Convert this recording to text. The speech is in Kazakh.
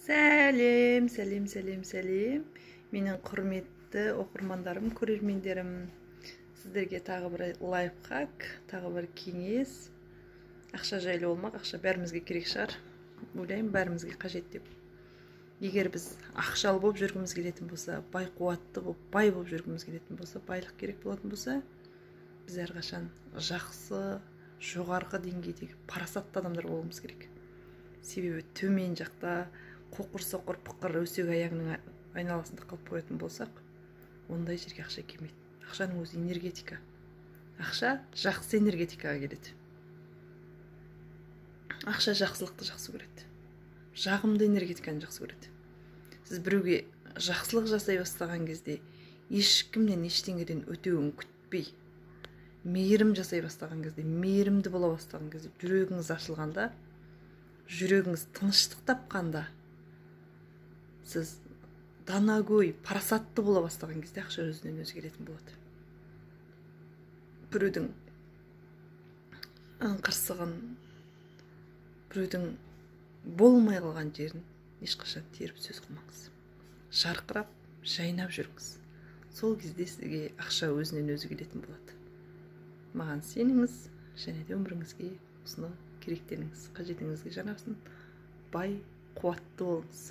Сәлем, сәлем, сәлем, сәлем. Менің құрметті оқырмандарым, көрермендерім. Сіздерге тағы бір лайфхак, тағы бір кеңес. Ақша жайлы болмақ, ақша бәрімізге керек шығар. Ойлаймын, бәрімізге қажет деп. Егер біз ақшалы болып жүргіміз келетін болса, бай қуатты болып, бай болып жүргіміз келетін болса, байлық керек болатын болса, біз әрқашан жақсы, жоғарғы деңгейдегі парасатты адамдар болуымыз керек. Себебі төмен жақта қоқыр соқыр пықыр өсек аяғының айналасында қалып қоятын болсақ, ондай жерге ақша келмейді. Ақшаның өзі энергетика. Ақша жақсы энергетикаға келеді. Ақша жақсылықты жақсы көреді. Жағымды энергетиканы жақсы көреді. Сіз біреуге жақсылық жасай бастаған кезде, ешкімнен ештеңеден өтеуін күтпей, мейірім жасай бастаған кезде, мейірімді бола бастаған кезде, жүрегіңіз ашылғанда, жүрегіңіз тыныштық тапқанда, сіз данагөй, парасатты бола бастаған кезде ақша өзінен өзі келетін болады. Біреудің қырсығын, біреудің болмай қалған жерін ешқашан теріп сөз қылмаңыз. Жарқырап, жайнап жүріңіз. Сол кезде сізге ақша өзінен өзі келетін болады. Маған сеніңіз және де өміріңізге осыны керектеніңіз, қажетіңізге жарасын, бай, қуатты болыңыз.